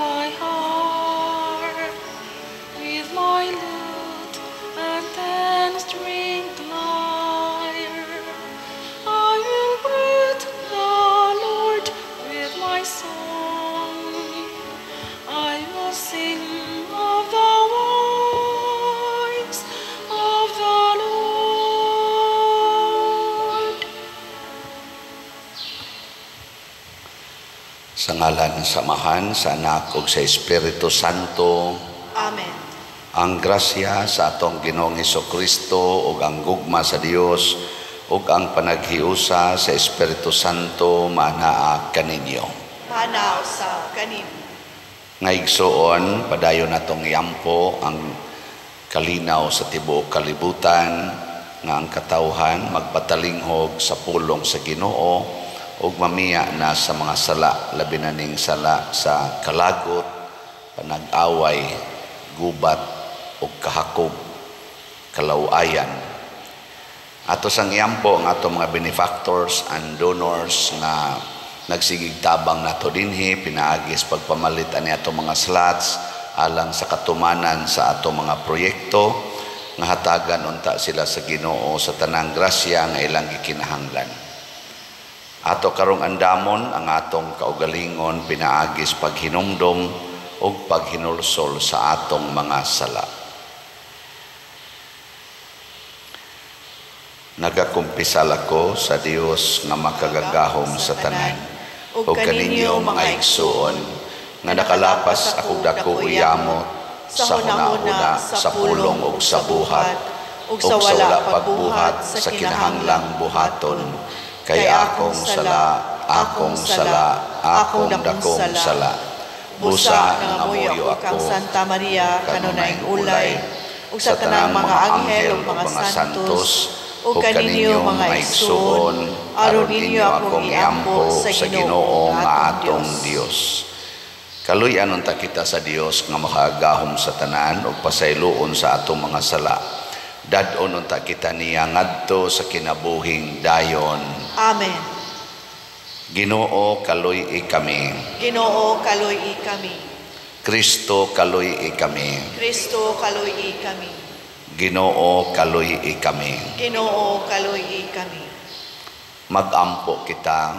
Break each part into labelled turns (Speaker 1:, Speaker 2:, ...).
Speaker 1: My harp, with my lute and 10-stringed lyre. I will greet the Lord with my song. I will sing of the works of the Lord.
Speaker 2: Sa ngalan sa Amahan, sa Anak ug sa Espiritu Santo.
Speaker 3: Amen.
Speaker 2: Ang grasya sa atong Ginoong Kristo ug ang gugma sa Dios ug ang panaghiusa sa Espiritu Santo maanaa kaninyo.
Speaker 3: Maanaa usab kanimo.
Speaker 2: Nga igsuon, padayon natong iampo ang kalinaw sa tibuok kalibutan nga ang katawhan magpatalinghog sa pulong sa Ginoo ug mamiya na sa mga sala, labi na ning sala sa kalagot, panag-away, gubat ug kahakog, kalawayan. Ato sang iampo ang ato mga benefactors and donors nga nagsigig tabang nato dinhi pinaagis pagpamalit ani ato mga slots alang sa katumanan sa ato mga proyekto, nga hatagan unta sila sa Ginoo sa tanang grasya nga ilang gikinahanglan. Ato karong andamon ang atong kaugalingon pinaagis paghinumdom ug paghinulsol sa atong mga sala. Nagakumpisal ako sa Dios nga makagagahom sa tanan ug kaninyo mga igsuon nga nakalapas akong dako uyamot sa hunahuna, sa pulong ug sa buhat ug sa wala pagbuhat sa kinahanglang buhaton, kay akong sala, akong sala, akong dakong sala. Busa nangamuyo
Speaker 3: ako
Speaker 2: ako
Speaker 3: Santa Maria, kanunay ulay, ug sa tanang mga anghel ug mga santos, ug kaninyo mga igsuon, aron ninyo akong iampo sa
Speaker 2: Ginoo nga atong
Speaker 3: Dios.
Speaker 2: Dios. Kaluy-an unta kita sa Dios nga makagahom sa tanan ug pasayloon sa atong mga sala. Dad-on unta kita niya ngadto sa kinabuhing dayon.
Speaker 3: Amen.
Speaker 2: Ginoo, kaluy-i kami.
Speaker 3: Ginoo, kaluy-i kami.
Speaker 2: Kristo, kaluy-i kami.
Speaker 3: Kristo, kaluy-i kami.
Speaker 2: Ginoo, kaluy-i kami.
Speaker 3: Ginoo, kaluy-i kami.
Speaker 2: Magampo kita.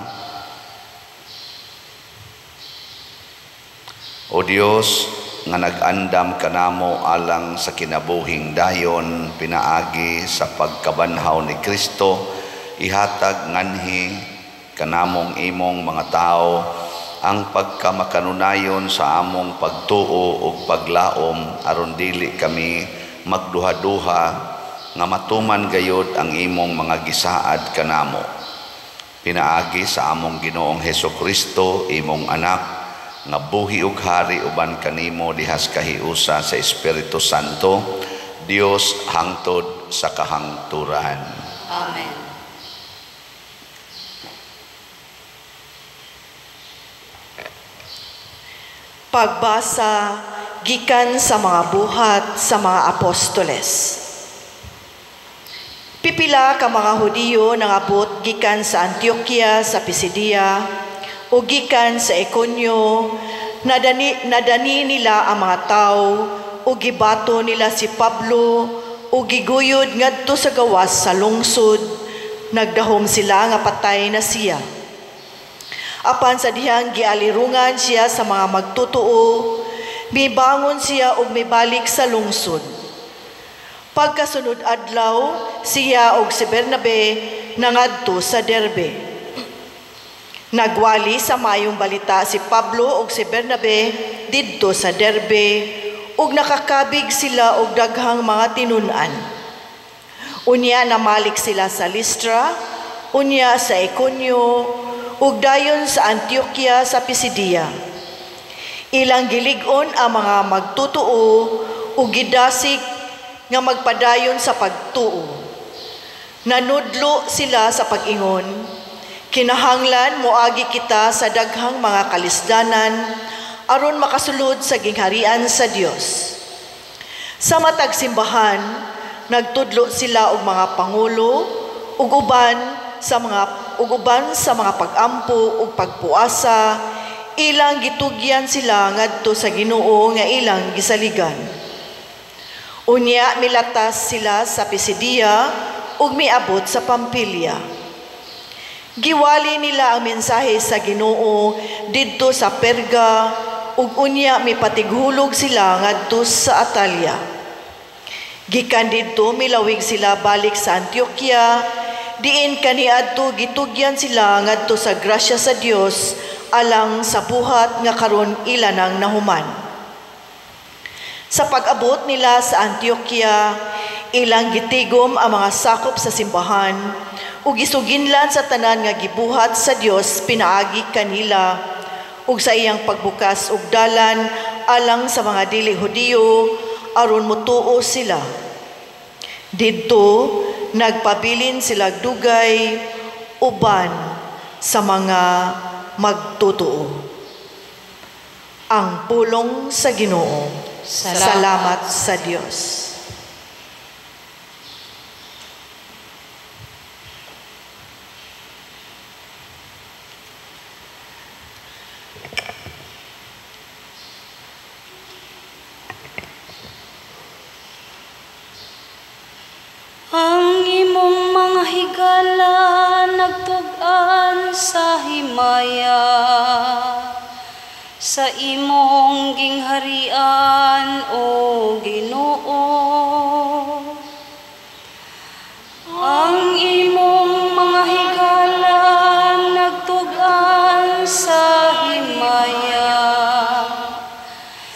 Speaker 2: O Dios, nga nag-andam kanamo alang sa kinabuhing dayon pinaagi sa pagkabanhaw ni Kristo, ihatag nganhi kanamong imong mga tao ang pagkamakanunayon sa among pagtuo ug paglaom aron dili kami magduha-duha nga matuman gayod ang imong mga gisaad kanamo. Pinaagi sa among Ginoong Hesus Kristo, imong anak, nga buhi ug hari uban kanimo dihas kahiusa sa Espiritu Santo, Dios hangtod sa kahangturan.
Speaker 4: Amen.
Speaker 3: Pagbasa gikan sa mga buhat sa mga apostoles. Pipila ka mga Hudiyo nangabot gikan sa Antioquia sa Pisidia o gikan sa Iconio, nadani nila ang mga tao o gibato nila si Pablo o giguyod ngadto sa gawas sa lungsod, nagdahom sila nga patay na siya. Apan sa dihang gialirungan siya sa mga magtotoo, mibangon siya og mibalik sa lungsod. Pagkasunod adlaw, siya og si Bernabe nangadto sa Derbe. Nagwali sa mayong balita si Pablo og si Bernabe didto sa Derbe ug nakakabig sila og daghang mga tinun-an. Unya namalik sila sa Listra, unya sa Iconio, ug dayon sa Antioquia sa Pisidia. Ilang gilig-on ang mga magtotoo ug gidasig nga magpadayon sa pagtuo. Nanudlo sila sa pag-ingon, kinahanglan moagi kita sa daghang mga kalisdanan aron makasulod sa gingharian sa Dios. Sa matag simbahan, nagtudlo sila og mga pangulo ug uban sa mga pag-ampo ug pagpuasa, ilang gitugyan sila ngadto sa Ginoo nga ilang gisaligan. Unya milatas sila sa Pisidia ug miabot sa Pampilia. Giwali nila ang mensahe sa Ginoo didto sa Perga ug unya mipatighulog sila ngadto sa Atalia. Gikan didto milawig sila balik sa Antioquia, diin kaniadto gitugyan sila ngadto sa grasya sa Dios alang sa buhat nga karon ila nang nahuman. Sa pag-abot nila sa Antioquia, ilang gitigom ang mga sakop sa simbahan ug gisuginlan sa tanan nga gibuhat sa Dios pinaagi kanila ug sa iyang pagbukas og dalan alang sa mga dili Hudiyo aron motuo sila. Didto nagpabilin sila dugay uban sa mga magtotoo. Ang pulong sa Ginoo.
Speaker 1: Salamat.
Speaker 3: Salamat sa Dios.
Speaker 1: Ang imong mga higala nagtug-an sa himaya, sa imong gingharian, o Ginoo. Ang imong mga higala nagtug-an sa himaya,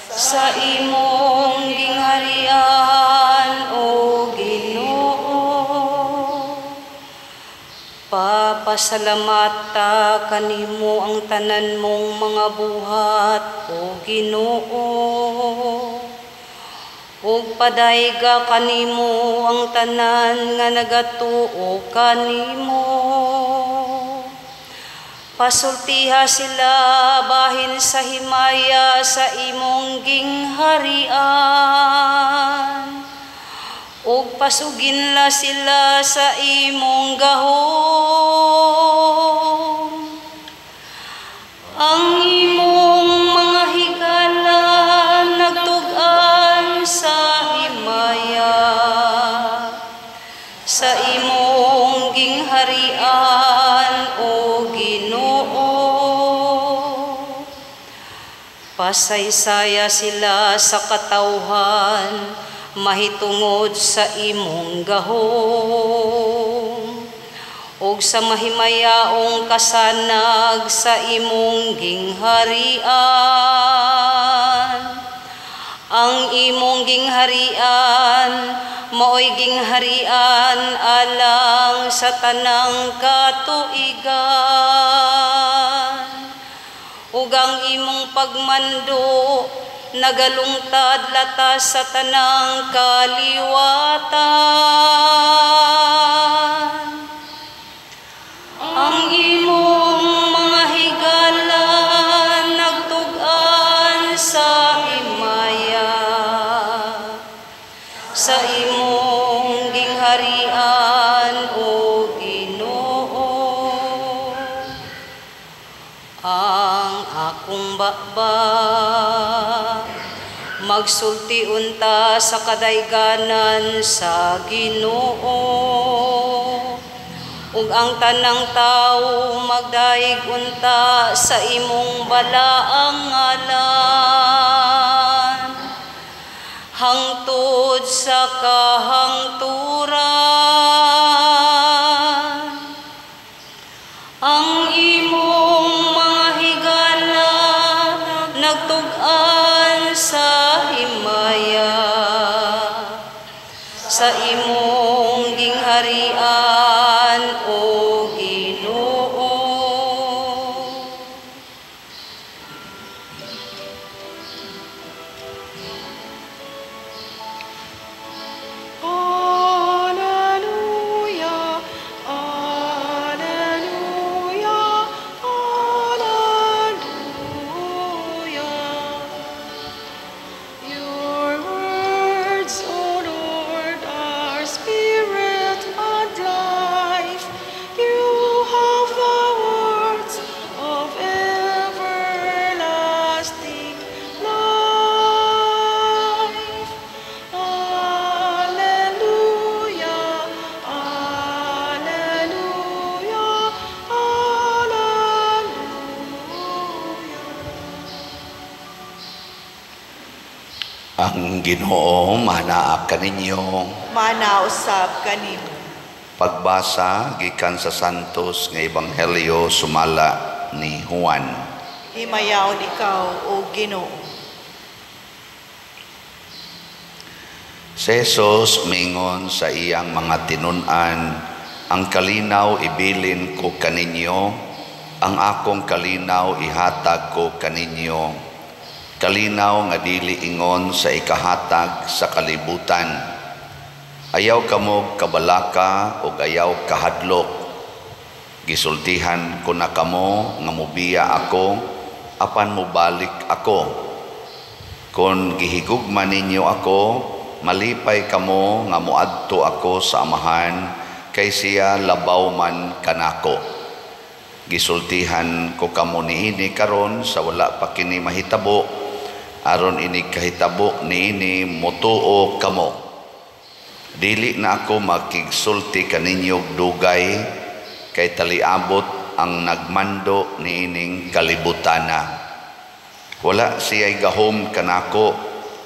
Speaker 1: sa imong gingharian, o Ginoo. Papasalamata kanimo ang tanan mong mga buhat, o Ginoo. Ug padayga kanimo ang tanan nga nagatuo kanimo. Pasultiha sila bahin sa himaya sa imong gingharian. Ug pasuginla sila sa imong gahom. Ang imong mga higala nagtug-an sa himaya, sa imong gingharian, o Ginoo. Pasaysaya sila sa katawhan mahitungod sa imong gahom, ug sa mahimayaong kasanag sa imong gingharian. Ang imong gingharian maoy gingharian alang sa tanang katuigan, ug ang imong pagmando nagalungtad latas sa tanang kaliwatan. Ang imong mga higala nagtug-an sa himaya, sa imong gingharian, o Ginoo. Ang akong baba magsulti unta sa kadayganan sa Ginoo, ug ang tanang tawo magdayeg unta sa imong balaang ngalan hangtod sa kahangturan. Ang imong mga higala nagtug-an sa himaya, sa imong gingharian, o Ginoo.
Speaker 4: Alleluia, Alleluia, Alleluia. Your words, O Lord, are spirit and life.
Speaker 2: Ang Ginoo manaa kaninyo.
Speaker 3: Mana usab kanimo.
Speaker 2: Pagbasa gikan sa Santos nga Ebanghelyo sumala ni Juan.
Speaker 3: Himayaon ikaw, o Ginoo.
Speaker 2: Si Jesus mingon sa iyang mga tinun-an, ang kalinaw ibilin ko kaninyo, ang akong kalinaw ihatag ko kaninyo. Kalinaw nga dili ingon sa ikahatag sa kalibutan. Ayaw kamo kabalaka ug ayaw kahadlok. Gisultihan ko na kamo nga mobiya ako, apan mobalik ako. Kon gihigugma ninyo ako, malipay kamo nga moadto ako sa Amahan, kay siya labaw man kanako. Gisultihan ko kamo niini karon sa wala pa kini mahitabo, aron ini kahitabo niini motuo kamo. Dili na ako makigsulti kaninyo dugay, kay taliabot ang nagmando niining kalibutana. Wala siya'y gahom kanako,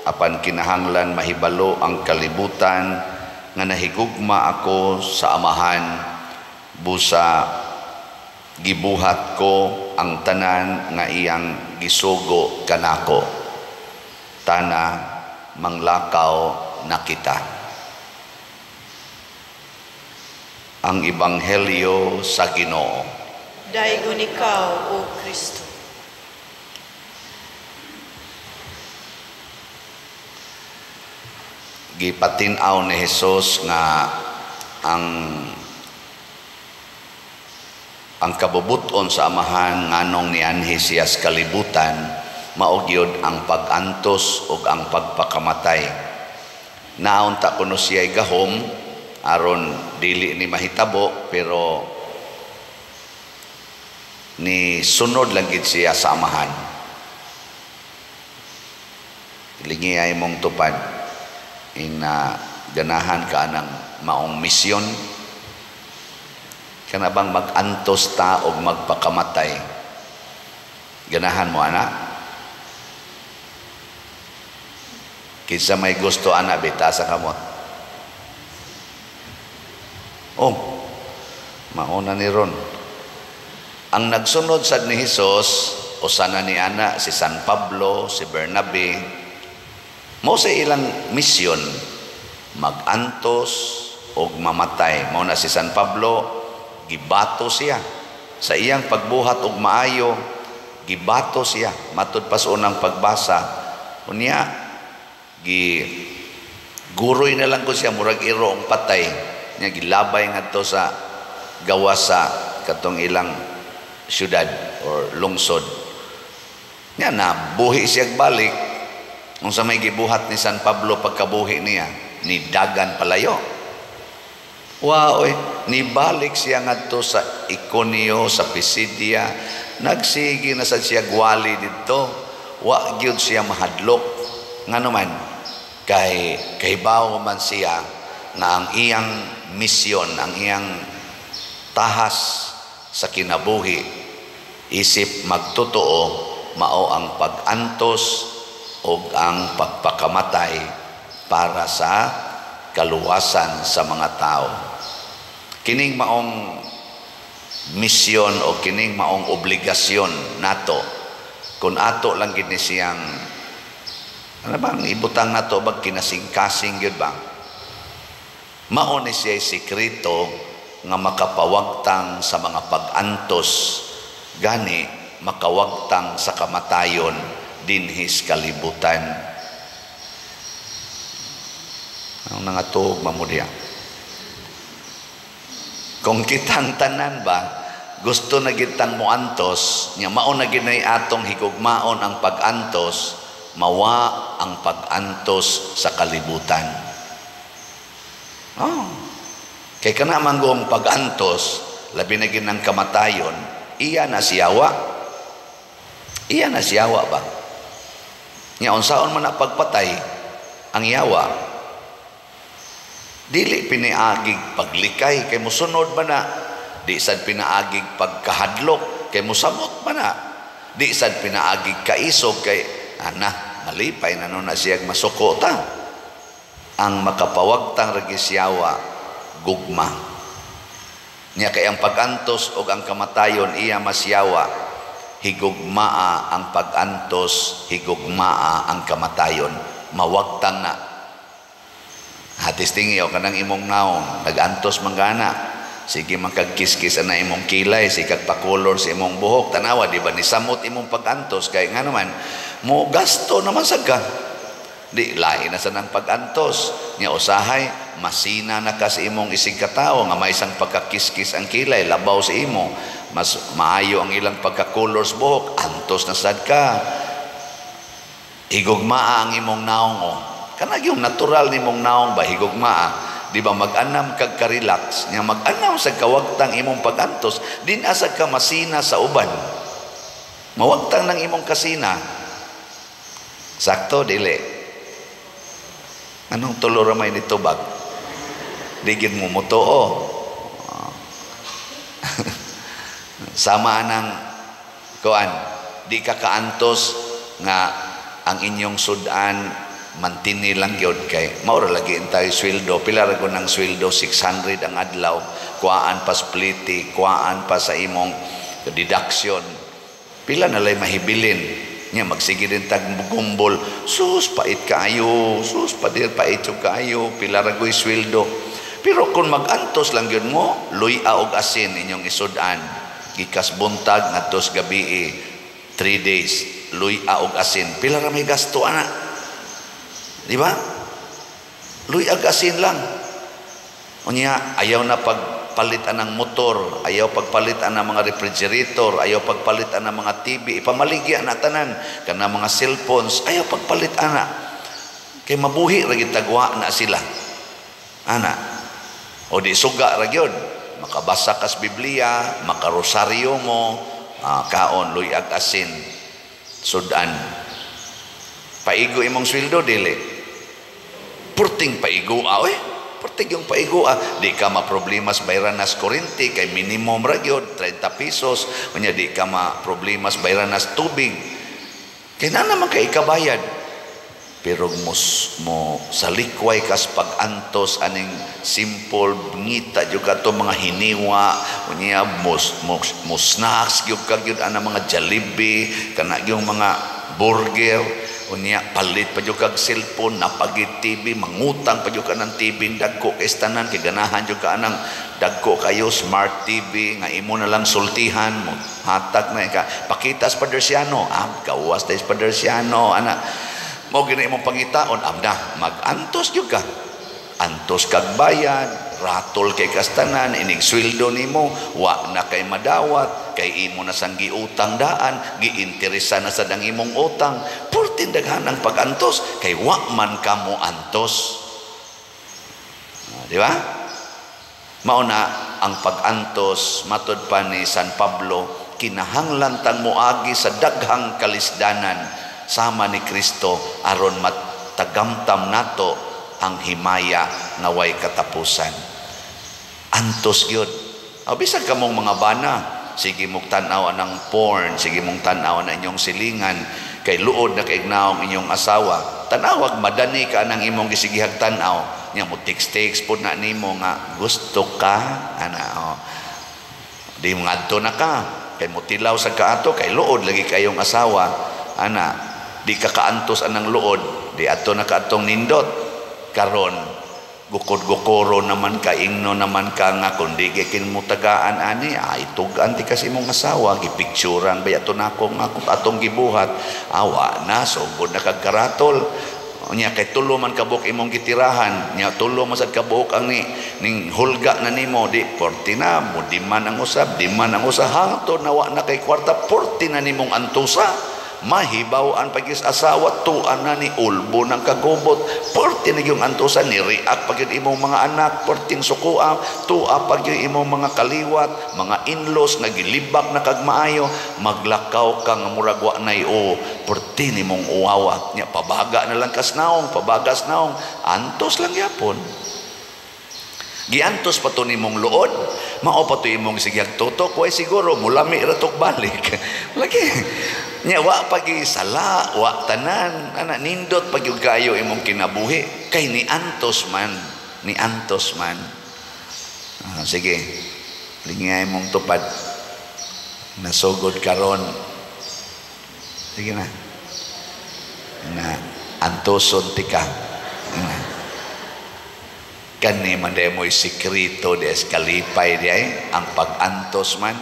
Speaker 2: apan kinahanglan mahibalo ang kalibutan nga nahigugma ako sa Amahan. Busa gibuhat ko ang tanan nga iyang gisugo kanako. Tana manglakaw na kita. Ang Ebanghelyo sa Ginoo.
Speaker 3: Daygon ikaw, O Kristo.
Speaker 2: Gipatin-aw ni Hesus nga ang kabubuton sa Amahan nganong nianhi siya sa kalibutan, mao gyud ang pag-antos ug ang pagpakamatay. Naunta kuno siya'y gahom aron dili ni mahitabo, pero ni sunod lang gid siya sa Amahan. Lingiyay mong tupad ina ganahan ka anang maong misyon, kana bang mag-antos ta og magpakamatay? Ganahan mo ana? Kinsa may gusto ana, bita sa kamot. Oh, mauna ni Ron. Ang nagsunod sad ni Hesus, usa na ni ana si San Pablo, si Bernabe, mao sa ilang misyon mag-antos og mamatay. Mao na si San Pablo, gibato siya sa iyang pagbuhat og maayo, gibato siya matud pa sa unang pagbasa. Unya gi guroy na lang ko siya, murag iro ang patay nya, gilabay ngadto sa gawas sa katong ilang syudad or lungsod. Nya na buhi siya balik. Unsa may gibuhat ni San Pablo pagkabuhi niya, ni dagan palayo. Wa oy, nibalik siya ngadto sa Iconio, sa Pisidia. Nagsige na sad siya gwali didto. Wa gyud siya mahadlok. Ngano man, kay kahibaw man siya nga ang iyang misyon, ang iyang tahas sa kinabuhi isip magtotoo, mao ang pag-antos og ang pagpakamatay para sa kaluwasan sa mga tao. Kining maong misyon o kining maong obligasyon nato, kung ato lang gid ni siyang ano bang ibutang nato bag kinasingkasing gyud ba, mao ni siya sekreto nga makapawagtang sa mga pag-antos, gani makawagtang sa kamatayon dinhis kalibutan. Ang nangatuog mamudya. Kung kitang tanan ba gusto na gitang moantos, nya mao na gid nay atong higugmaon ang pag-antos, mawa ang pag-antos sa kalibutan. Oh. Kay kana man gong pag-antos, labi na gid ang kamatayon, iya na siyawa. Iya na siyawa ba? Nya unsaon man na pagpatay ang yawa, dili pinaagig paglikay kay mosunod ba na, di sad pinaagig pagkahadlok kay mosamot ba na, di sad pinaagig kaisog kay ana Malipay na nun na siyag masuko ta. Ang makapawagtang ragisyawa, gugma. Niya kay ang pag-antos o ang kamatayon iya masyawa, higugmaa ang pag-antos, higugmaa ang kamatayon. Mawagtang na. Hatis tingi o kanang imong naong, nag-antos manggana. Sige man kagkiskis ana imong kilay, sige kag pakolor sa imong buhok. Tanawa, di ba ni samot imong pag-antos kay nga naman mo gasto naman sad ka. Di lain na sa nang pag-antos. Nya usahay masina na ka sa imong isig katawo nga may isang pagkakiskis ang kilay labaw sa imo. Mas maayo ang ilang pagkakolor sa buhok, antos na sad ka. Higugmaa ang imong naong o. Kanag yung natural nimong naong ba higugmaa. Di ba mag-anam kag ka-relax, nya mag-anam sa kawagtang imong pag-antos, din asa ka masina sa uban. Mawagtang ng imong kasina. Sakto dili. Anong tulo ra may nitubag? Di gyud mo mutuo. Sama nang kuan, di ka kaantos nga ang inyong sudan mantini lang gyud kay mao ra lagi intay sweldo. Pila ra ko ng sweldo? 600 ang adlaw, kuhaan pa spliti, kuhaan pa sa imong deduction, pila na lay mahibilin nya. Magsige din tag gumbol, sus pait kaayo, sus padir pait kaayo, pila ra ko'y sweldo. Pero kung magantos lang gyud mo, luya og asin inyong isud-an, gikas buntag ngadtos gabi, 3 days luya og asin, pila ra may gasto ana? Di ba? Luyag asin lang. Unya, ayaw na pagpalit ang motor, ayaw pagpalit ang mga refrigerator, ayaw pagpalit ang mga TV, ipamaligya na tanan, kana mga cellphones, ayaw pagpalit ana. Kay mabuhi ra gyud tagwa na sila. Ana. O di suga ra gyud, makabasa kas Biblia, makarosaryo mo, kaon luyag asin, sudan. Paigo imong sweldo dili. Purting paigo oy. Purting yung paigo Di ka maproblemas bayran nas kuryente kay minimum ra gyud 30 pesos. Unya di ka maproblemas bayran nas tubig. Kay na naman kay ikabayad. Pero mo salikway kas pag-antos aning simple ngita jud kato mga hiniwa, unya mo snacks gyud ka gyud ana mga Jollibee, kana gyud mga burger. Unya palit pa jud kag cellphone, napagit TV, mangutang pa jud ka ng TV dagko kay tanan kay ganahan jud ka anang dagko kayo smart TV nga imo na lang sultihan mo, hatag na ka pakita sa Padersiano, gawas ta sa Padersiano ana mo gini imong pangitaon, amna magantos jud ka, antos kag bayad, ratol kay kastanan, inig sweldo nimo wa na kay madawat, kay imo na sang giutang daan, giinteresa na sad ang imong utang, purtin daghan ang pag-antos kay wa man kamo antos. Di ba? Mao na ang pag-antos matud pa ni San Pablo, kinahanglan tang moagi sa daghang kalisdanan sama ni Kristo aron matagamtam nato ang himaya nga way katapusan. Antos gyud. O bisan kamong mga bana, sige mong tan-aw ang porn, sige mong tan-aw na inyong silingan, kay luod na kaignaong inyong asawa. Tanawag madani ka nang imong gisigihag tan-aw. Nya mo text-text pod na nimo nga gusto ka ana o. Di mo ngadto na ka kay motilaw sa kaato kay luod lagi kayong asawa ana. Di ka kaantos anang luod, di ato na kaatong nindot. Karon gukod-gukoro naman ka, ingno naman ka nga kung di kin mo tagaan ani, ay tugan ti kasi imong asawa, gipicturan ba ato nako nga atong gibuhat, awa na sugod na kag karatol. Unya kay tulo man kabuok imong gitirahan, nya tulo man sad kabuok ang ni ning hulga na nimo, di porti na mo di man ang usab, di man ang usab hangtod na wa na kay kwarta, porti na nimong antusa. Mahibaw-an pagis asawa, tuan na ni ulbo ng kagubot, porti na yung antusan, ni react pag yun imong mga anak, porting sukua, tua pag yun imong mga kaliwat, mga in-laws, nagilibak na kagmaayo, maglakaw ka nga murag wa nay o, porti ni mong uwawa, nya pabaga na lang kasnaong, pabagas naong, antos lang yapon. Giantos pa to nimong luod, mao pa to imong sigag tutok, way siguro mulami ra tok balik. Lagi. Nya wa pagi sala, wa tanan, ana nindot pag gyud kaayo imong kinabuhi kay niantos man, niantos man. Ah, sige. Lingay mong tupad. Nasugod karon. Sige na. Na antoson tika. Na. Kani man day mo'y sikreto des kalipay di ay ang pag-antos man,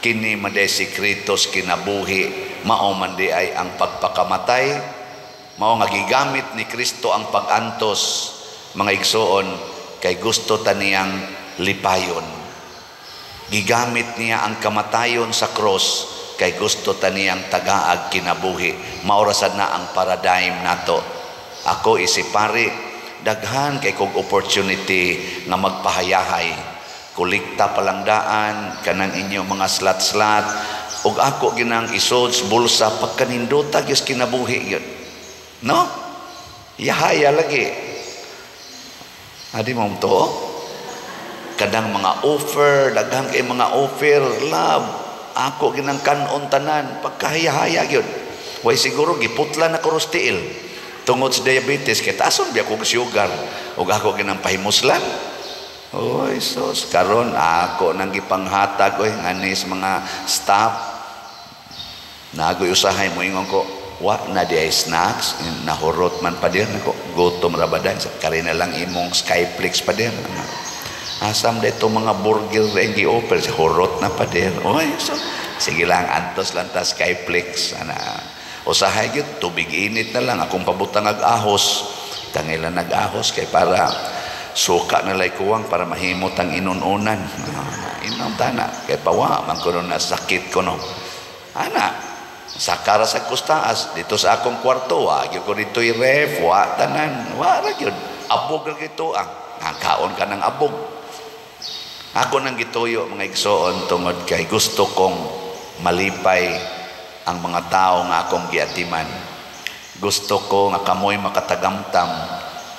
Speaker 2: kini man day sikreto sa kinabuhi, mao man di ay ang pagpakamatay, mao nga gigamit ni Kristo ang pag-antos, mga igsoon, kay gusto ta niyang lipayon. Gigamit niya ang kamatayon sa cross kay gusto ta niyang tagaag kinabuhi. Mao ra sad na ang paradigm nato. Ako isipari, daghan kay kog opportunity nga magpahayahay. Kolekta palangdaan kanang inyo mga slat-slat ug ako ginang isod sa bulsa pagkanindota gyud kinabuhi gyud. No? Yahaya lagi. Adi mo to? Kadang mga offer, daghan kay mga offer, love. Ako ginang kanon tanan pagkahayahaya gyud. Way siguro giputla na ko tiil. Tungod sa diabetes kay taason biya kog sugar ug ako ginang pahimuslan. Oy sus, karon ako nang gipanghatag oy ngani sa mga staff. Nagoy usahay moingon ko, wa na di ay snacks, nahurot man pa dir nako, gutom ra ba dan, kari na lang imong Skyflix pa dir. Asam dito mga burger ra gi-offer, hurot na pa dir. Oy so, sige lang, antos lang ta Skyflix ana. Usahay gyud tubig init na lang akong pabutang ag ahos. Tangila nag-ahos kay para suka na lay kuwang para mahimot ang inununan. Inom tana kay pawa man kuno na sakit kuno. Ana, sakara sa kustaas dito sa akong kwarto, wa gyud ko dito ref, wa tanan, wa ra gyud. Abog ra gito ang kaon ka ng abog. Ako nang gituyo mga igsoon tungod kay gusto kong malipay ang mga tao nga akong giatiman. Gusto ko nga kamoy makatagamtam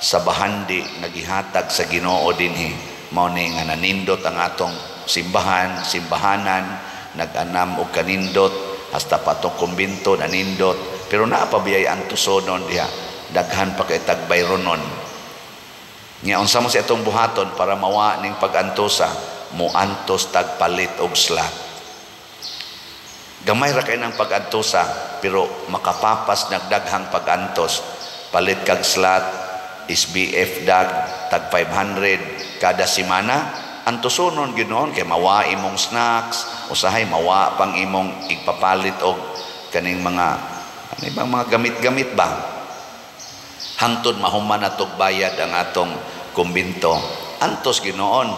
Speaker 2: sa bahandi nga gihatag sa Ginoo dinhi. Mao ni nga nanindot ang atong simbahan, simbahanan, nag-anam og kanindot hasta pa atong kumbinto nanindot, pero naa pa biyay antusonon diha, daghan pa kay tagbayronon. Nya unsa mo sa atong buhaton para mawa ning pag-antosa, moantos tagpalit og slat. Gamay ra kay nang pag-antosa pero makapapas nagdaghang pag-antos. Palit kag slat SBF dag tag 500 kada semana, antosonon ginoon kay mawa imong snacks, usahay mawa pang imong igpapalit og kaning mga ano ibang mga gamit-gamit ba. Hangtod mahuman natog bayad ang atong kumbinto. Antos ginoon,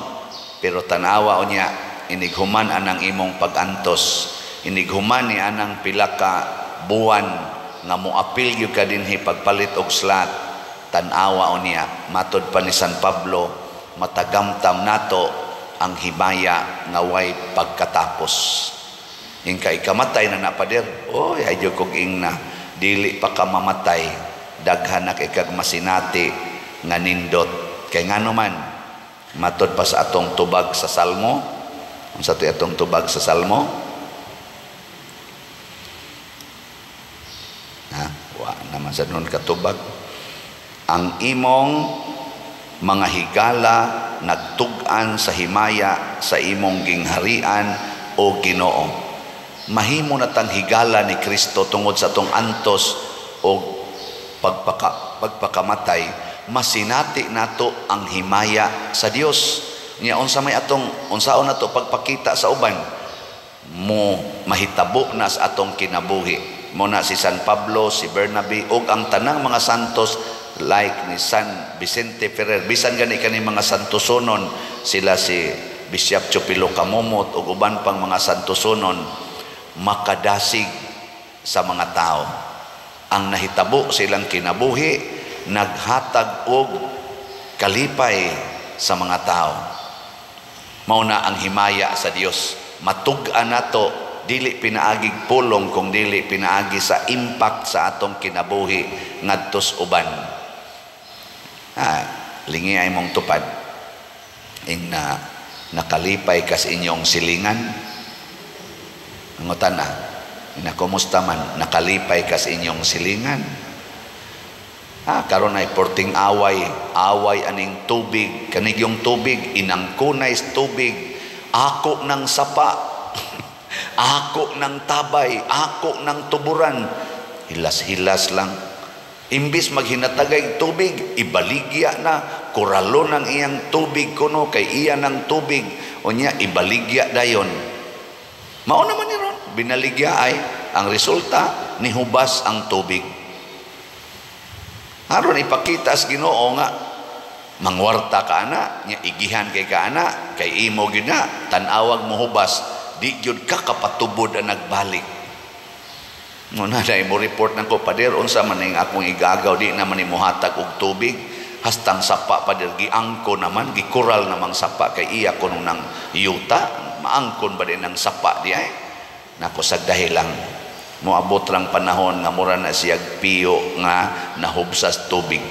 Speaker 2: pero tanawa unya inighuman anang imong pag-antos, inighuman ni anang pila ka buwan nga moapil gyud ka dinhi pagpalit og slat. Tan-awa unya matod pa ni San Pablo, matagamtam nato ang himaya nga way pagkatapos. Ingka ikamatay na napader, oy ay jud kog ingna, dili pa ka mamatay, daghan na kay kag masinati nga nindot. Kay ngano man matod pa sa atong tubag sa Salmo, unsa to atong tubag sa Salmo? Ha, wa naman sa nun katubag. Ang imong mga higala nagtug-an sa himaya sa imong gingharian o Ginoo. Mahimo na tang higala ni Kristo tungod sa atong antos o pagpakamatay, masinati nato ang himaya sa Dios. Nya unsa may atong unsaon nato pagpakita sa uban, mo mahitabo na sa atong kinabuhi. Mo na si San Pablo, si Bernabe ug ang tanang mga santos like ni San Vicente Ferrer, bisan gani kani mga santosonon, sila si Bishop Chupilo Camomot ug uban pang mga santosonon, makadasig sa mga tao. Ang nahitabo silang kinabuhi naghatag og kalipay sa mga tao. Mao na ang himaya sa Dios. Matug-an nato dili pinaagig pulong kung dili pinaagi sa impact sa atong kinabuhi ngadtos uban. Lingi ay mong tupad. Ing na nakalipay kas inyong silingan. Angutan na. Na kumusta man, nakalipay kas inyong silingan. Karon ay porting away, away aning tubig, kanigyong tubig, inangkunay tubig, ako ng sapa, ako ng tabay, ako ng tuburan. Hilas-hilas lang. Imbis maghinatagay tubig, ibaligya na, kuralo ng iyang tubig kuno, kay iya ng tubig, unya ibaligya dayon. Mao naman ni ron, binaligya ay, ang resulta, nihubas ang tubig. Aron ipakita sa Ginoo nga mangwarta ka ana, nya igihan kay ka ana, kay imo gyud na, tan-awag mohubas, di gyud ka kapatubod ang nagbalik. Muna na mo report nang ko, pader, unsa man ning akong igagaw, di naman ni mohatag og tubig, hastang sapa pader, giangko naman, gikural namang sapa kay iya kuno nang yuta, maangkon ba din ang sapa di ay? Nako sagdahi lang, moabot lang panahon nga mura na siyag piyo nga nahubsas tubig,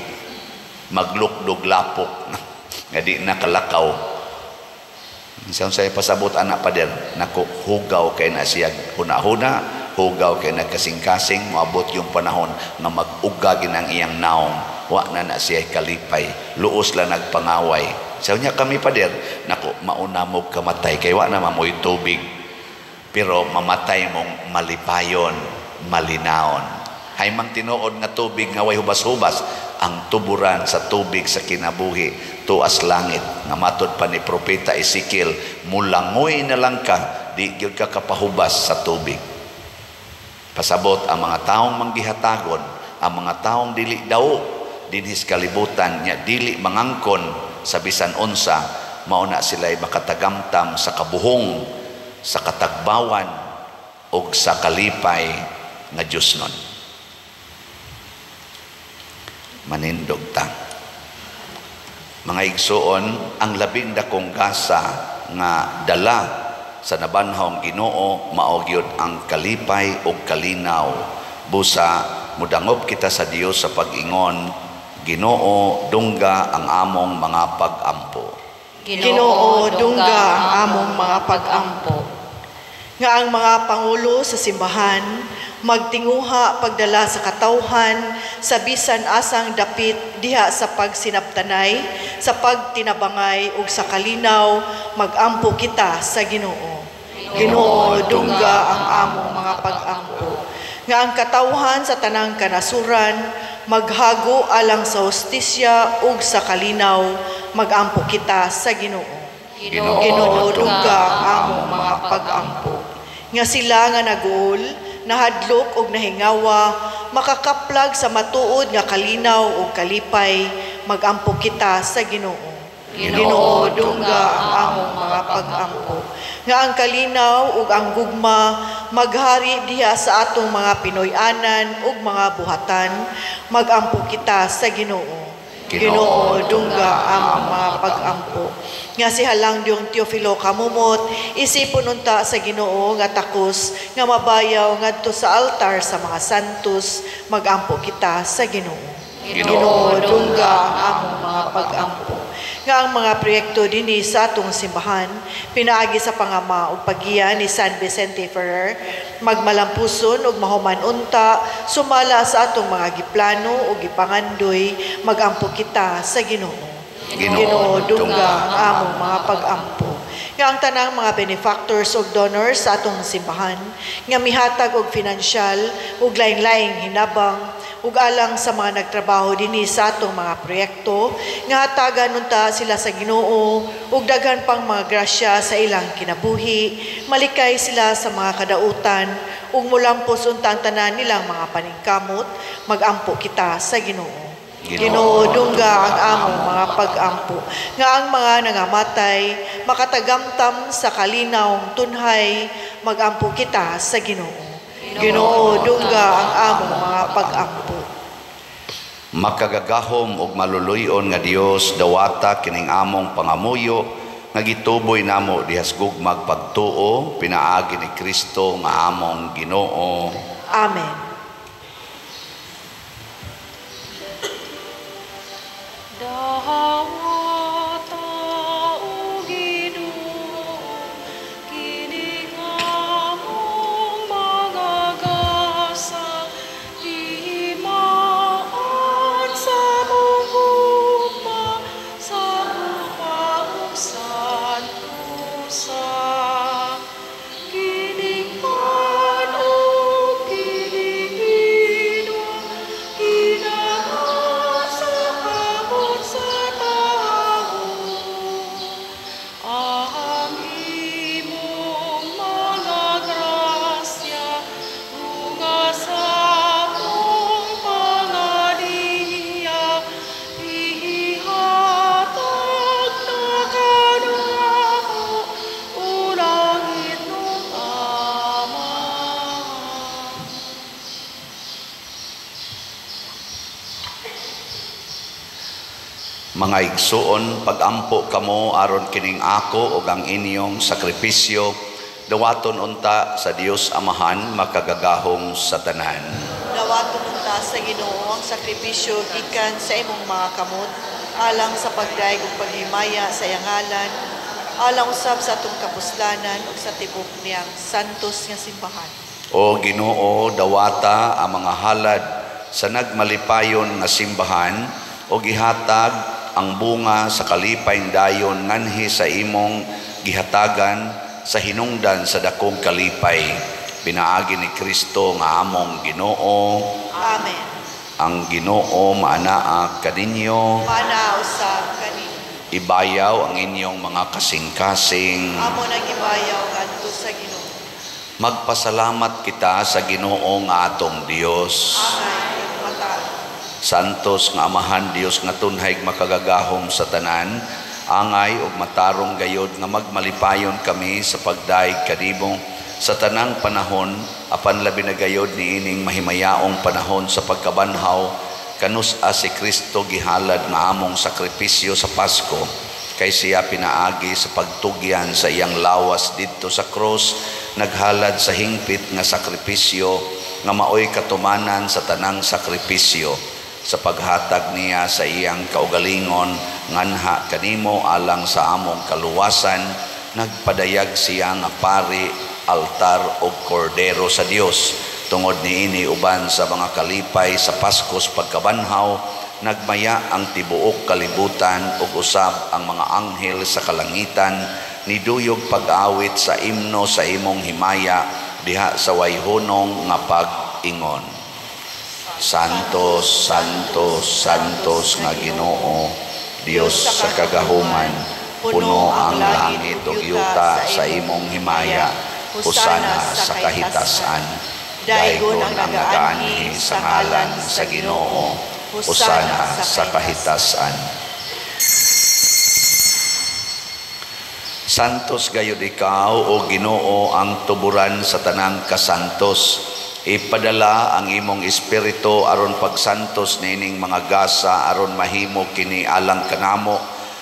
Speaker 2: maglukdog lapok nga di nakalakaw. Siya say pasabot anak pader, nako hugaw kay na siyag huna-huna, hugaw kay nagkasing-kasing, moabot yung panahon nga mag-uga ginang iyang naong, wa na na siya kalipay, luos lang nagpangaway. Siya niya kami pader, nako mauna mo kamatay kay wa na mamoy tubig, pero mamatay mong malipayon, malinaon. Hay mang tinuod nga tubig nga way hubas-hubas, ang tuburan sa tubig sa kinabuhi tuas langit. Nga matod pa ni Propeta Ezekiel, mulangoy na lang ka, di gyud ka kapahubas sa tubig. Pasabot ang mga taong manggihatagon, ang mga taong dili daw dinhis kalibutan nya dili mangangkon sa bisan unsa, mao na sila'y makatagamtam sa kabuhong, sa katagbawan og sa kalipay nga Dios nun. Manindog ta. Mga igsuon, ang labing dakong gasa nga dala sa nabanhawng Ginoo mao gyud ang kalipay og kalinaw. Busa mudangop kita sa Dios sa pag-ingon, Ginoo, dungga ang among mga pag-ampo.
Speaker 3: Ginoo, dungga ang among mga pag-ampo. Nga ang mga pangulo sa simbahan magtinguha pagdala sa katawhan sa bisan asang dapit diha sa pagsinabtanay, sa pagtinabangay ug sa kalinaw, magampo kita sa Ginoo. Ginoo, dungga ang among mga pag-ampo. Nga ang katawhan sa tanang kanasuran maghago alang sa hustisya ug sa kalinaw, magampo kita sa Ginoo. Ginoo, dungga ang among mga pag-ampo. Nga sila nga naguol, nahadlok og nahingawa, makakaplag sa matuod nga kalinaw ug kalipay, magampo kita sa Ginoo. Ginoo, dungga ang among mga pag-ampo. Nga ang kalinaw ug ang gugma maghari diha sa atong mga Pinoy-anan ug mga buhatan, magampo kita sa Ginoo. Ginoo, dungga ang mga pag-ampo. Nga si Halang Diyong Teofilo Kamumot, isipon unta sa Ginoo nga takos nga mabayaw ngadto sa altar sa mga santos, magampo kita sa Ginoo. Ginoo, dungga ang among mga pag-ampo. Nga ang mga proyekto dinhi sa atong simbahan, pinaagi sa pangama ug paggiya ni San Vicente Ferrer, magmalampuson ug mahuman unta, sumala sa atong mga giplano ug gipangandoy, magampo kita sa Ginoo. Ginoo, dungga ang among mga pag-ampo. Nga ang tanang mga benefactors ug donors sa atong simbahan, nga mihatag og finansyal ug laing-laing hinabang, ug alang sa mga nagtrabaho dinhi sa atong mga proyekto, nga hatagan unta sila sa Ginoo ug daghan pang mga grasya sa ilang kinabuhi, malikay sila sa mga kadautan ug mulampos unta ang tanan nilang mga paningkamot, magampo kita sa Ginoo. Ginoo, dungga ang among mga pag-ampo. Nga ang mga nangamatay makatagamtam sa kalinawng tunhay, magampo kita sa Ginoo. Ginoo, dungga ang among mga pag-ampo.
Speaker 2: Makagagahom ug maluluy-on nga Dios, dawata kining among pangamuyo nga gituboy namo dihas gugmag pagtuo pinaagi ni Kristo nga among Ginoo.
Speaker 3: Amen.
Speaker 4: Dawata o Ginoo, kining among mga
Speaker 2: Mga igsuon, pagampo kamo aron kining ako ug ang inyong sakripisyo dawaton unta sa Dios Amahan makagagahom sa tanan.
Speaker 3: Dawaton unta sa Ginoo ang sakripisyo gikan sa imong mga kamot alang sa pagdayeg ug paghimaya sa iyang ngalan, alang usab sa atong kapuslanan ug sa tibok niyang santos nga simbahan.
Speaker 2: O Ginoo, dawata ang mga halad sa nagmalipayon nga simbahan o gihatag ang bunga sa kalipay dayon nganhi sa imong gihatagan sa hinungdan sa dakong kalipay. Pinaagi ni Kristo nga among Ginoo.
Speaker 3: Amen.
Speaker 2: Ang Ginoo maanaa kaninyo.
Speaker 3: Maanaa usab kaninyo.
Speaker 2: Ibayaw ang inyong mga kasing-kasing.
Speaker 3: Amo nang ibayaw ngadto sa Ginoo.
Speaker 2: Magpasalamat kita sa Ginoo nga atong Dios.
Speaker 3: Amen.
Speaker 2: Santos nga Amahan Dios nga tunhay makagagahom sa tanan, angay ug matarong gayod nga magmalipayon kami sa pagdayeg kanimo sa tanang panahon, apan labi na gayod niining mahimayaong panahon sa pagkabanhaw kanus-a si Kristo gihalad nga among sakripisyo sa Pasko, kay siya pinaagi sa pagtugyan sa iyang lawas didto sa krus, naghalad sa hingpit nga sakripisyo nga maoy katumanan sa tanang sakripisyo, sa paghatag niya sa iyang kaugalingon nganha kanimo alang sa among kaluwasan, nagpadayag siya nga pari, altar ug kordero sa Dios. Tungod niini uban sa mga kalipay sa Paskos pagkabanhaw, nagmaya ang tibuok kalibutan ug usab ang mga anghel sa kalangitan, niduyog pag-awit sa imno sa imong himaya diha sa wayhunong nga pag-ingon. Santos, Santos, Santos nga Ginoo, Dios sa kagahuman, puno ang langit ug yuta sa imong himaya. Hosana sa kahitasan. Daygon ang nagaanhi sa ngalan sa Ginoo. Hosana sa kahitasan. Santos gayud ikaw, o Ginoo, ang tuburan sa tanang kasantos. Ipadala ang imong espiritu aron pagsantos niining mga gasa aron mahimo kini alang kanamo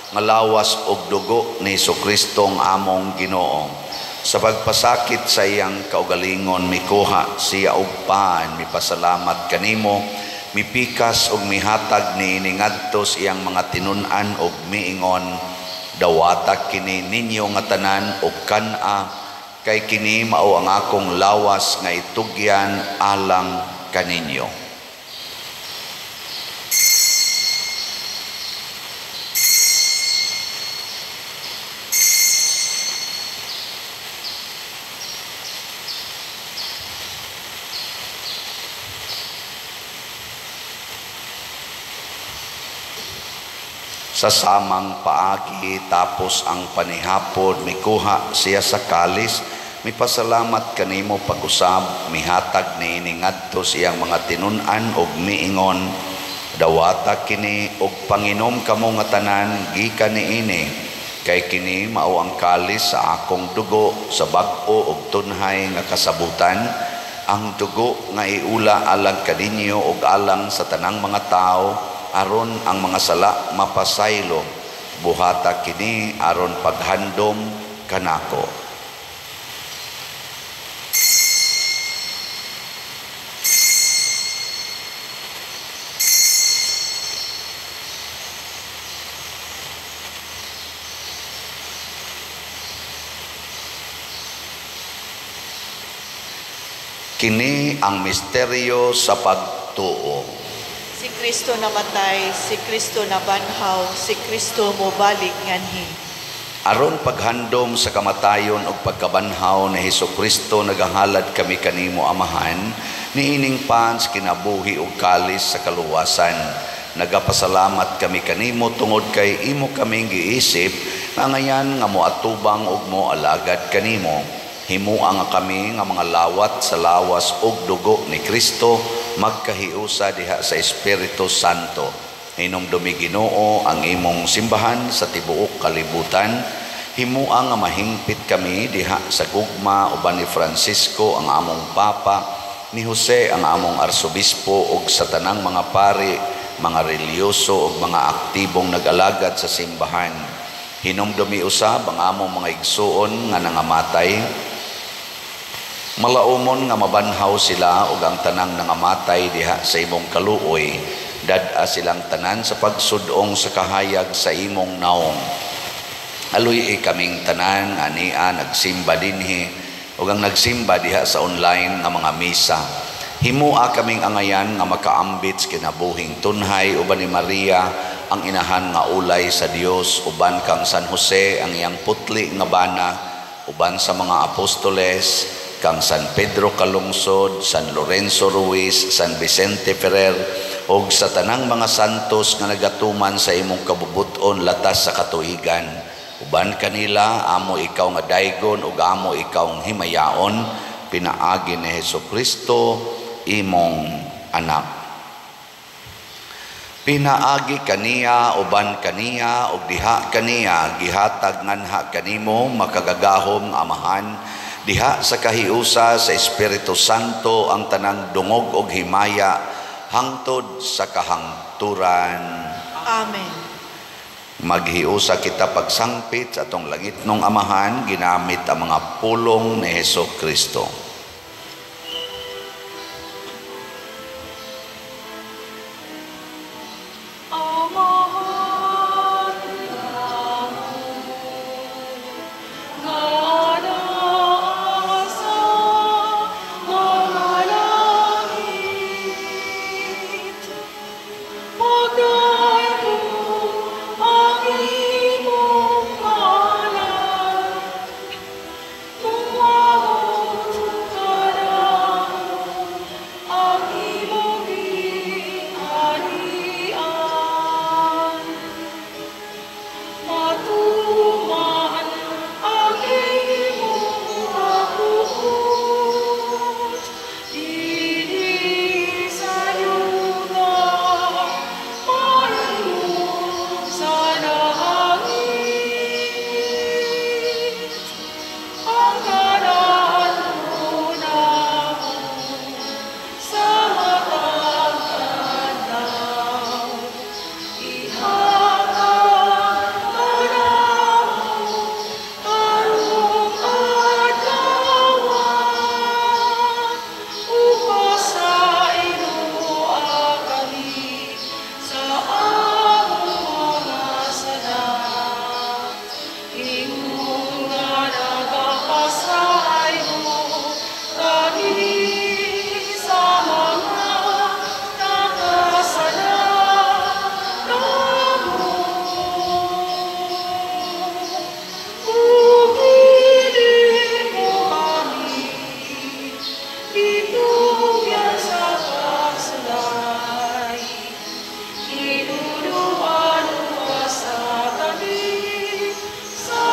Speaker 2: nga lawas ug dugo ni Hesukristo ang among Ginoo. Sa pagpasakit sa iyang kaugalingon mikuha siya og pan, mipasalamat kanimo, mipikas ug mihatag niini ngadto sa iyang mga tinun-an ug miingon, dawata kini ninyo nga tanan ug kan-a, kay kini mao ang akong lawas nga itugyan alang kaninyo. Sa samang paagi tapos ang panihapon, mikuha siya sa kalis, mipasalamat kanimo pag-usab, mihatag niini ngadto sa iyang mga tinun-an og miingon, dawata kini og panginom kamo nga tanan gikan niini, kay kini mao ang kalis sa akong dugo sa bag-o og tunhay nga kasabutan, ang dugo nga iula alang kaninyo og alang sa tanang mga tawo aron ang mga sala mapasaylo. Buhata kini aron paghandom kanako. Kini ang misteryo sa pagtuo.
Speaker 3: Si Kristo namatay, si Kristo nabanhaw, si Kristo mobalik nganhi.
Speaker 2: Aron paghandom sa kamatayon ug pagkabanhaw ni Hesukristo, nagahalad kami kanimo Amahan, niining pans kinabuhi ug kalis sa kaluwasan. Nagapasalamat kami kanimo tungod kay imo kaming giisip nga ngayan nga moatubang ug moalagad kanimo. Himua nga kami nga mga lawat sa lawas ug dugo ni Kristo, magkahiusa diha sa Espiritu Santo. Hinumdumi Ginoo ang imong simbahan sa tibuok kalibutan. Himua nga mahingpit kami diha sa gugma uban ni Francisco ang among Papa, ni Jose ang among Arsobispo ug sa tanang mga pari mga relihiyoso ug mga aktibong nag-alagad sa simbahan. Hinumdumi usab ang among mga igsuon nga nangamatay. Malaumon nga mabanhaw sila ug ang tanang nangamatay diha sa imong kaluoy. Dad-a silang tanan sa pagsudong sa kahayag sa imong naong. Aluy-i kaming tanan nga ania nagsimba dinhi ug ang nagsimba diha sa online nga mga misa. Himua kaming angayan nga makaambit sa kinabuhing tunhay uban ni Maria ang inahan nga ulay sa Dios, uban kang San Jose ang iyang putli nga bana, uban sa mga apostoles kang San Pedro Calungsod, San Lorenzo Ruiz, San Vicente Ferrer ug sa tanang mga santos nga nagatuman sa imong kabubut-on latas sa katuigan. Uban kanila amo ikaw nga daygon ug amo ikaw himayaon, pinaagi ni Hesukristo imong anak. Pinaagi kaniya, uban kaniya, ug diha kaniya gihatag nganha kanimo makagagahom Amahan, diha sa kahiusa sa Espiritu Santo ang tanang dungog og himaya hangtod sa kahangturan.
Speaker 3: Amen.
Speaker 2: Maghiusa kita pagsangpit sa atong langitnong Amahan ginamit ang mga pulong ni Hesukristo.
Speaker 4: Amahan nga naa sa mga langit, pagdaygon ang imong ngalan, muabot kanamo ang imong gingharian. Matuman ang imong kabuot dinhi sa yuta, pareho sa langit. Ang ngalan mo namo sa matag adlaw, ihatag kanamo karong adlaw, ug pasayloa kami sa among mga sala, ingon nga nagapasaylo kami sa mga nakasala kanamo. Ug dili mo kami itugyan sa pagsulay, hinuluan sa kami sa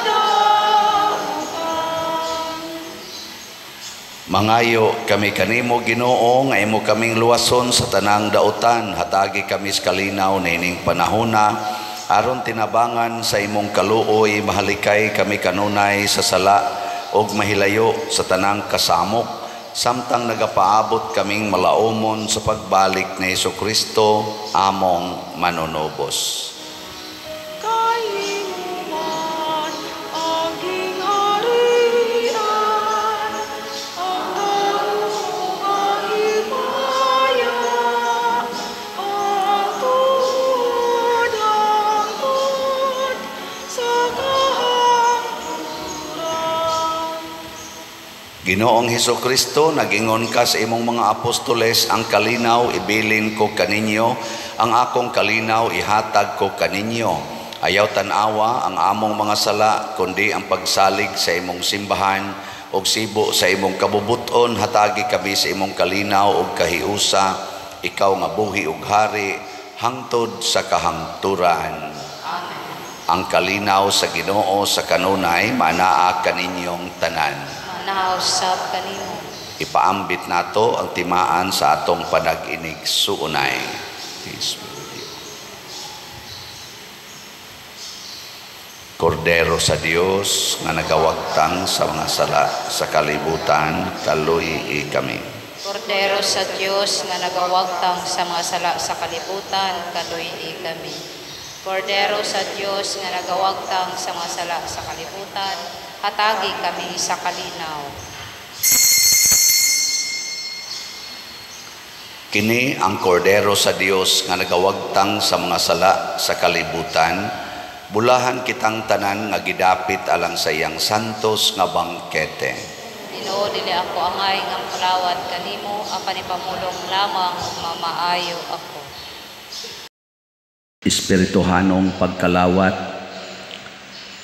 Speaker 4: dautan.
Speaker 2: Mangayo kami kanimo Ginoo nga imo kaming luwason sa tanang dautan, hatagi kami sa kalinaw niining panahona aron tinabangan sa imong kaluoy mahalikay kami kanunay sa sala ug mahilayo sa tanang kasamok, samtang nagapaabot kaming malaumon sa pagbalik ni Hesukristo among manunubos.
Speaker 4: Kay imo man ang gingharian, ang gahom ang himaya, ang tuod hangtod sa kahangturan.
Speaker 2: Ginoong Hesukristo, nagingon ka sa imong mga apostoles, ang kalinaw ibilin ko kaninyo, ang akong kalinaw ihatag ko kaninyo. Ayaw tan-awa ang among mga sala, kundi ang pagsalig sa imong simbahan ug sibo sa imong kabubuton, hatagi kami sa imong kalinaw ug kahiusa, ikaw nga buhi ug hari hangtod sa kahangturan.
Speaker 1: Amen.
Speaker 2: Ang kalinaw sa Ginoo sa kanunay manaa kaninyong tanan.
Speaker 1: Manaa usab kanimo.
Speaker 2: Ipaambit nato ang timaan sa atong panag-inig suunay. Peace be with you. Kordero sa Dios nga nagawagtang sa mga sala sa kalibutan, kaluy-i kami.
Speaker 1: Kordero sa Dios nga nagawagtang sa mga sala sa kalibutan, kaluy-i kami. Kordero sa Dios nga nagawagtang sa mga sala sa kalibutan, hatagi kami sa kalinaw.
Speaker 2: Kini ang Kordero sa Dios nga nagawagtang sa mga sala sa kalibutan, bulahan kitang tanan nga gidapit alang sa iyang santos nga bangkete.
Speaker 1: Ginoo, dili ako angay nga mokalawat kanimo, apan ipamulong lamang ug mamaayo ako.
Speaker 2: Espirituhanong pagkalawat.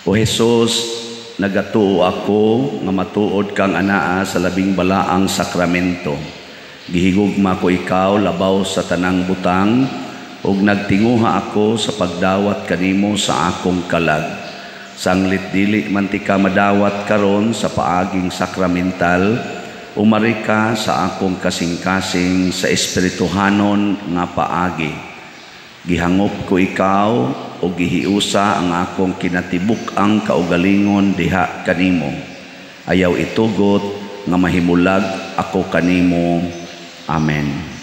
Speaker 2: O Hesus, nagatuo ako nga matuod kang anaa sa labing balaang sakramento. Gihigugma ko ikaw labaw sa tanang butang, ug nagtinguha ako sa pagdawat kanimo sa akong kalag. Sanglit dili man ti ka madawat karon sa paaging sakramental, umari ka sa akong kasing-kasing sa espirituhanon nga paagi. Gihangop ko ikaw o gihiusa ang akong kinatibuk-ang kaugalingon diha kanimo. Ayaw itugot nga mahimulag ako kanimo. Amen.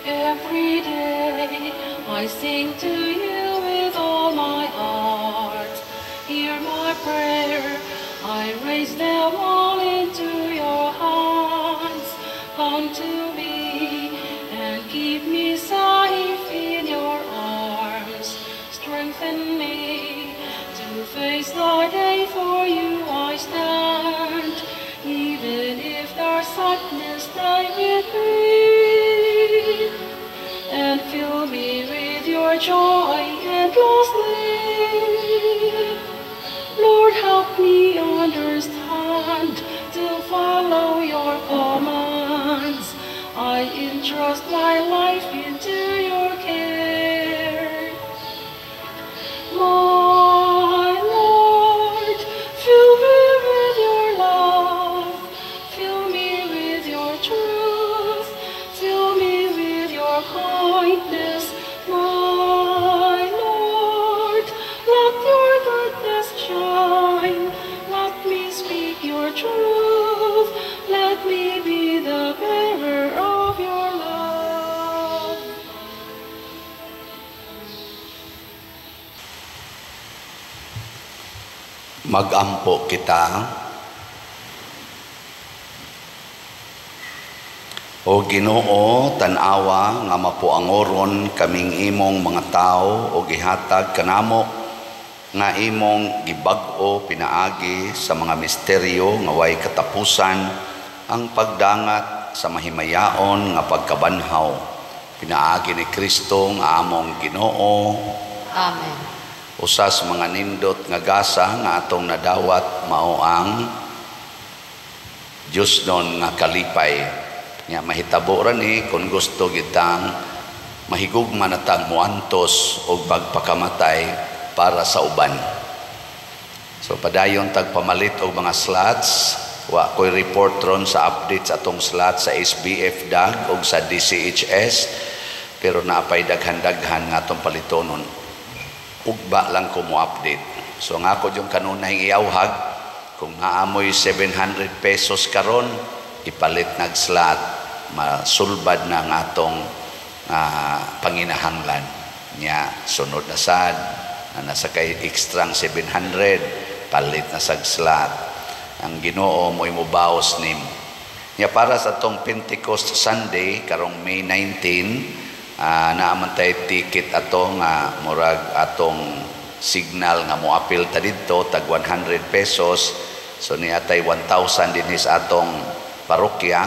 Speaker 4: Every day I sing to you with all my heart. Hear my prayer, I raise them all into your hands. Come to me and keep me safe in your arms. Strengthen me to face the day, for you I stand. Even if there's sadness, stay with me and fill me with your joy endlessly. Lord, help me understand to follow your commands. I entrust my life into your care. My Lord, fill me with your love, fill me with your truth, fill me with your kindness. My Lord, let your goodness shine, let me speak your truth, let me be the bearer of your love.
Speaker 2: Magampo kita. O Ginoo, tan-awa nga mapuangoron kaming imong mga tawo o gihatag kanamo nga imong gibag-o pinaagi sa mga misteryo nga way katapusan ang pagdangat sa mahimayaon nga pagkabanhaw pinaagi ni Kristo nga among Ginoo.
Speaker 1: Amen.
Speaker 2: Usas mga nindot nga gasa nga atong nadawat mao ang Dios non nga kalipay. Nya mahitabo ra ni kung gusto gitang mahigugma na tang muantos og pagpakamatay para sa uban. So padayon tag pamalit og mga slots. Wa koy report ron sa updates atong slot sa SBF DAG og sa DCHS, pero naapay daghan-daghan nga atong palitonon. Ugba lang ko mo update. So nga ako yung kanunay iawhag, kung naamoy 700 pesos karon, ipalit nag slot, masulbad na ang atong panginahanglan. Nya sunod na sad, na nasa kay extrang 700, palit na sag slot. Ang Ginoo mo'y mubaos nimo. Nya para sa atong Pentecost Sunday karong May 19, naaman tay ticket ato nga murag atong signal nga moapil ta didto tag 100 pesos. So niya tay 1,000 dinhi sa atong parokya.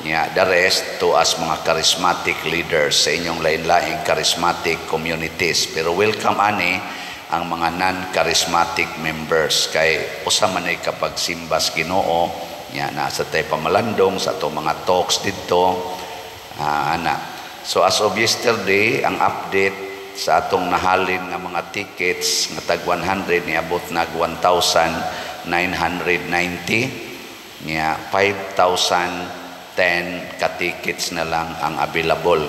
Speaker 2: Nya the rest to as mga charismatic leaders sa inyong lain-laing charismatic communities. Pero welcome ani ang mga non-charismatic members kay usa man ay kapag simbas Ginoo. Nya nasa tay pamalandong sa atong mga talks didto, ana. So as of yesterday, ang update sa atong nahalin nga mga tickets nga tag 100 niabot nag 1,000 990 nya 5,010 ka tickets na lang ang available.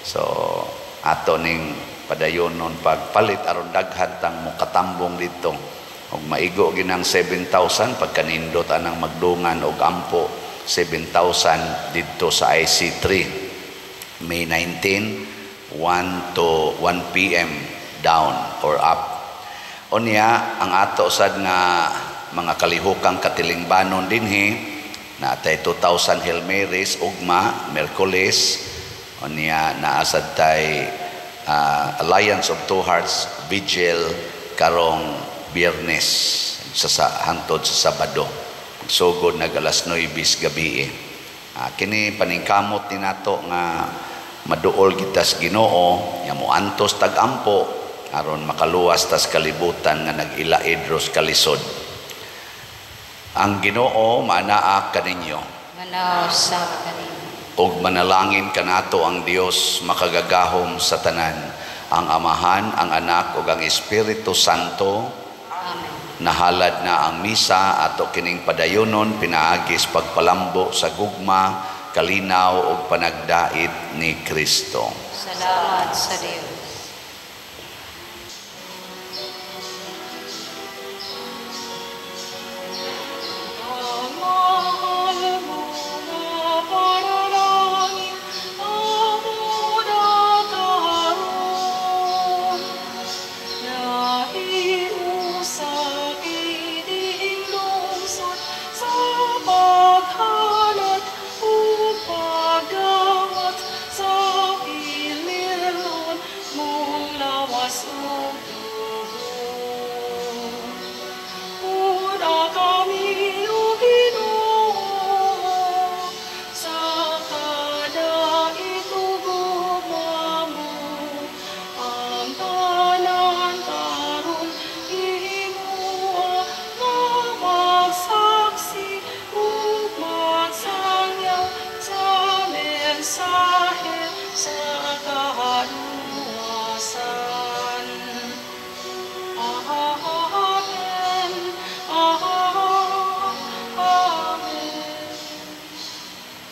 Speaker 2: So ato ning padayonon pagpalit aron daghan tang mokatambong dito. Og maigo ginang 7,000 pagkanindot anang magdungan og ampo 7,000 didto sa IC3 May 19, 1 to 1 p.m. down or up. Unya ang ato sad nga mga kalihukang katilingbanon dinhi naatay 2,000 Hail Marys ugma Miyerkules. Unya naa sad tay Alliance of Two Hearts Vigil karong Biyernes sa hantod sa Sabado. Sugod nag alas 9 gabi. Kini paningkamot ni nato nga maduol kita sa Ginoo nga moantos tag-ampo aron makaluwas tas kalibutan nga nag-ilaid ros kalisod. Ang Ginoo maanaa kaninyo.
Speaker 1: Manaw sa kanimo.
Speaker 2: Og manalangin kanato ang Dios makagagahom sa tanan, ang Amahan, ang Anak ug ang Espiritu Santo.
Speaker 1: Amen.
Speaker 2: Nahalad na ang misa ato kining padayonon pinaagis pagpalambo sa gugma, kalinaw ug panagdait ni Kristo.
Speaker 1: Salamat sa Dios.
Speaker 4: Among